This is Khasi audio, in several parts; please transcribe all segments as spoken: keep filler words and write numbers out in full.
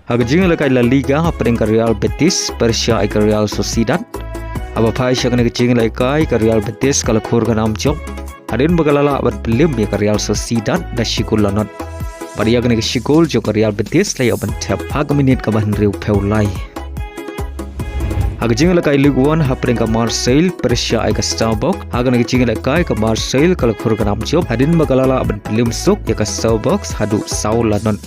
Ha ka jingïalehkai La Liga hapdeng ka Real Betis pyrshah ïa ka Real Sociedad. Haba phai sha kane ka jingïalehkai ka Real Betis ka la khur ka nam jop hadien ba ka la lah ban pynliem ïa ka Real Sociedad da shi gol la nod. Bad ïa kane ka shi gol jong ka Real Betis la ïoh ban thep ha ka minit kaba hynriewphew lai. Ha ka jingïalehkai Ligue One hapdeng ka Marseille pyrshah ïa ka Strasbourg. Ha kane ka jingïalehkai ka Marseille ka la khur ka nam jop hadien ba ka la lah ban pynliem suk ïa ka Strasbourg haduh saw la nod.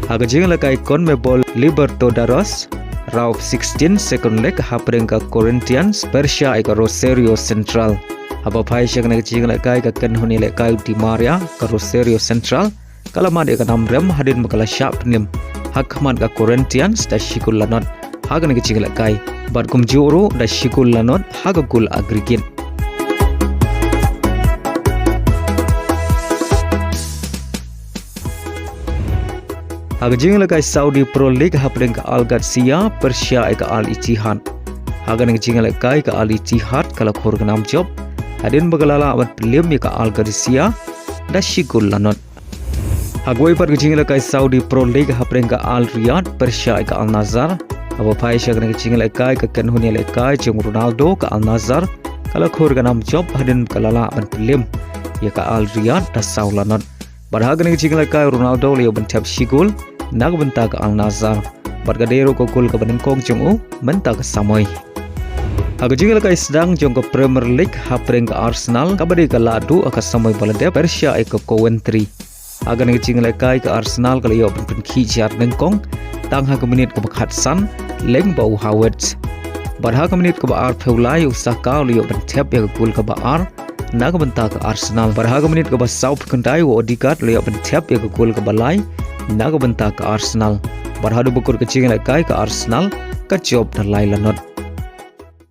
Ha ka jingïalehkai CONMEBOL Libertadores Round of sixteen second leg hapdeng ka Corinthians pyrshah ïa ka Rosario Central. Haba phai sha kane ka jingïalehkai ka kynhun ïalehkai Di Maria ka Rosario Central ka la mad ïa ka nam rem hadien ba ka la shah pynliem ha khmat ka Corinthians da shi gol la nod ha kane ka jingïalehkai bad kumjuh ruh da shi gol la nod ha ka gol aggregate. Ha ka jingïalehkai Saudi Pro League hapdeng ka Al Qadsiya pyrshah ïa ka Al Ittihad. Ha kane ka jingïalehkai ka Al Ittihad ka la khur ka nam jop hadien ba ka la lah ban pynliem ïa ka Al Qadsiya da shi gol la nod. Ha kawei pat ka jingïalehkai Saudi Pro League hapdeng ka Al Riyadh pyrshah ïa ka Al Nassr. Haba phai sha kane ka jingïalehkai ka kynhun ïalehkai jong Ronaldo ka Al Nassr ka la khur ka nam jop hadien ba ka la lah ban pynliem ïa ka Al Riyadh da saw la nod. Bad ha kane ka jingïalehkai Ronaldo la ïoh ban thep shi gol na ka bynta ka Al Nassr. Bad ka dei ruh ka gol kaba nyngkong jong u mynta ka samoi. Ha ka jingïalehkai sdang jong ka Premier League hapdeng ka Arsenal kaba dei ka lahduh ha ka samoi ba la dep pyrshah ïa ka Coventry. Ha kane ka jingïalehkai ka Arsenal ka la ïoh ban pynkhih jar nyngkong tang ha ka minit kaba khatsan lyngba u Havertz. Bad ha ka minit kaba arphew lai u Saka u la ïoh ban thep ïa ka gol kaba ar na ka bynta ka Arsenal. Bad ha ka minit kaba sawphew khyndai u Odegaard u la ïoh ban thep ïa ka gol kaba lai na ka bynta ka Arsenal. Bad haduh ba kut ka jingïalehkai ka Arsenal ka jop da lai la nod.